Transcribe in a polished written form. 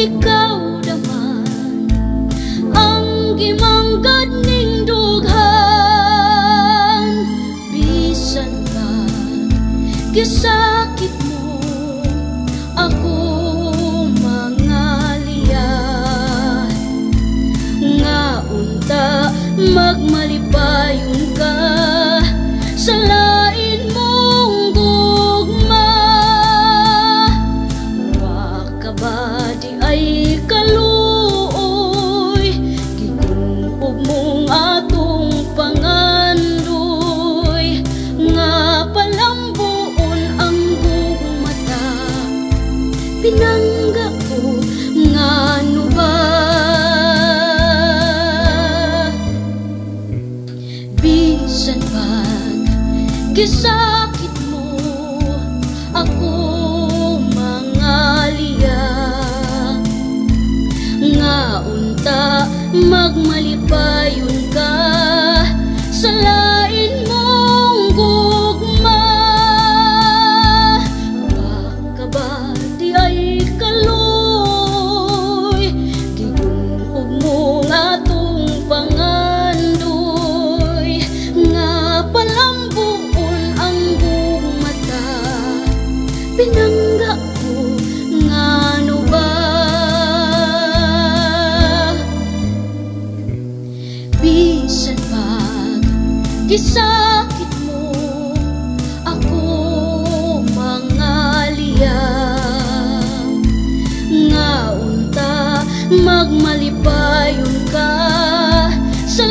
Ikaw daman ang gimanggad ning dughan. Bisan pa gisakit mo ako, mga liya, nga unta magmalipayon ka sa lain mong gugma. Wa ka ba diay kaluoy? Gigun-ob mong atong pangandoy nga palambuon ang gugmata. Pinangga ko, ngano ba? Bisan pag gisakit mo ako, mga liya, nga unta magmalipayon ka sa lain mong gugma. Wa ka ba diay kaluoy? Gigun-ob mo nga atong pangandoy nga palambuon ang gugmata. Pinangga ko, ngano ba? Bisan pag gisakit mo ako, mga liya, nga unta magmalipayon ka sa